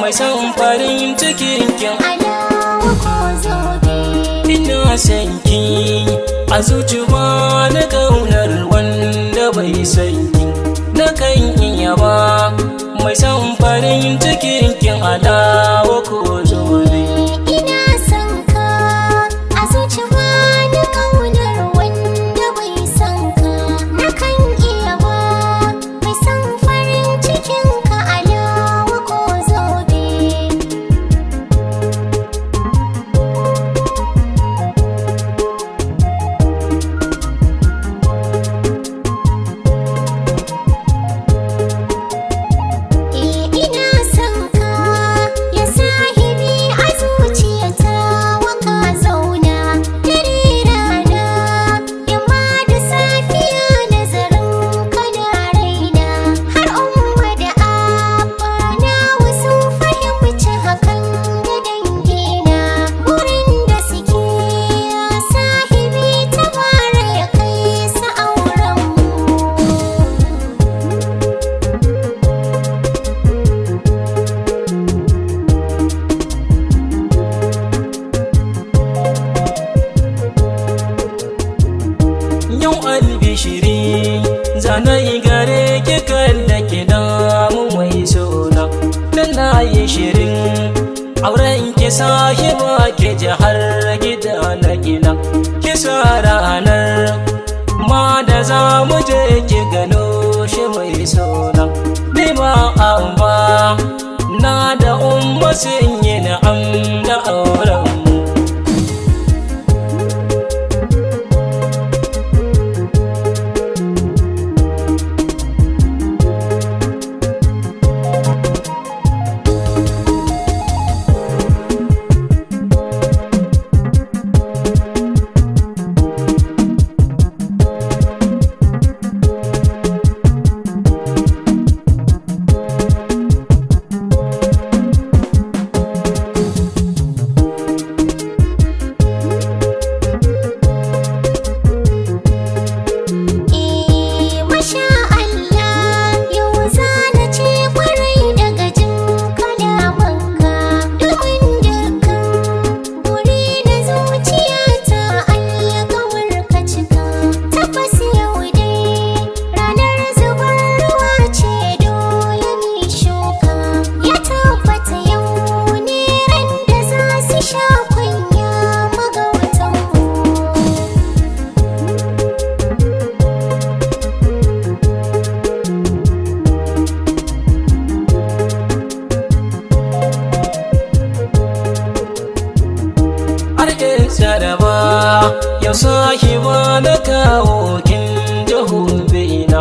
Mai son farin cikin kin Alawa ko zobe. Ina son ki a zuci ba na kaunar wanda bai san ki. Na kan iya ba mai son farin cikin kin alawa ko zobe. Ina son ka a zuci ba ni kaunar wanda bai son ka. Na kan iya ba mai son farin cikin ka alawa ko zobe. Ina son ka ya sahibi a zuciyata waka zauna dare rana yamma da safiya nazarin ka na raina har umma da abba na wasu fahimci hakan da dangina burin da suke ya sahibi ta bara ya kai su auren mu. Yau albishiri zanai gare ki kalla ki damu mai sona. Dan na yi shirin auren ki sahiba ki ji har gida na gina. Ki sa ranar ma da za mu je ki gano shi mai sona. Ni ma amma na da umma sun yi na'am da auren mu. Masha Allah yau zana ce kwarai daga jin kalamanka domin dukkan buri na zuciyata alkawar ka cika tabbas yau dai ranar zubar ruwa ce dole mi shuka ya tabbata yau ne ran da za su sha kunya magautan mu. Har in saraba yau sahiba na kawo kin jahubina.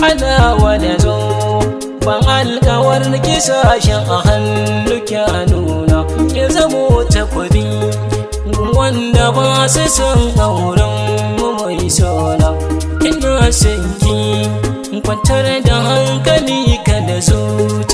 Ana wani zo ban alkawar kisashen a hannu kya nuna. Ya zamo takwabi wanda ba su son auren mu mai sona. Ina son ki kwantar da hankali kada zuciya.